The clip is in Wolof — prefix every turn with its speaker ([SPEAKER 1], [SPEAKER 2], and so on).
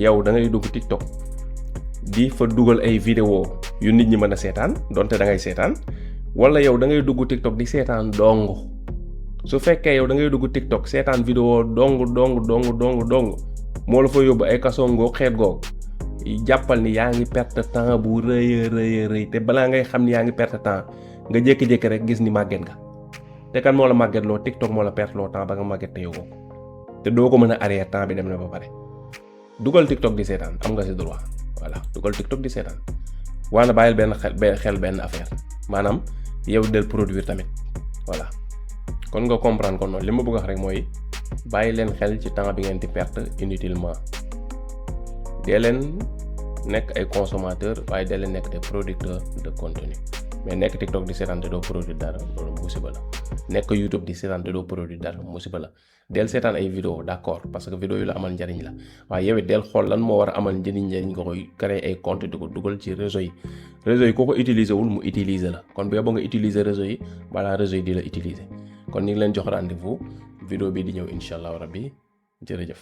[SPEAKER 1] yow da ngay dugg TikTok di fa dugal ay vidéo yu nit ñi mën a seetaan donte da ngay seetaan wala yow da ngay dugg TikTok di seetaan dong. su fekkee yow da ngay dugg TikTok seetaan vidéo dong moo la fa yóbbu ay kasongoo xeet googu jàppal ni yaa ngi perte temps bu rëy te balaa ngay xam ni yaa ngi perte temps nga jékki-jékki rek gis ni màgget nga te kan moo la màgget loo TikTok moo la perte loo temps ba nga màgget te yóbboo te doo ko mën a arrière temps bi dem na ba pare. dugal TikTok di seetaan am nga ci droit voilà dugal TikTok di seetaan waana bàyyil benn affaire maanaam yow del produire tamit voilà. kon nga comprendre kon noonu li ma bëgg a wax rek mooy bàyyi leen xel ci temps bi ngeen di perte inutilement dee leen nekk ay consommateurs waaye dee leen nekk des producteurs de contenu mais nekk TikTok di seetaan te doo produire dara loolu musiba la nekk YouTube di seetaan te doo produire dara musiba la del seetaan ay vidéo d'accord parce que vidéo yu la amal njariñ la waaye yow it del xool lan moo war a amal njariñ nga koy créer ay compte di ko dugal ci réseau yi koo ko utiliser wul mu utiliser la kon bu yeboo nga utiliser réseau yi balaa réseau yi di la utiliser kon ñu ngi leen jox rendez-vous vidéo bi di ñëw incha allah rabbi jërëjëf.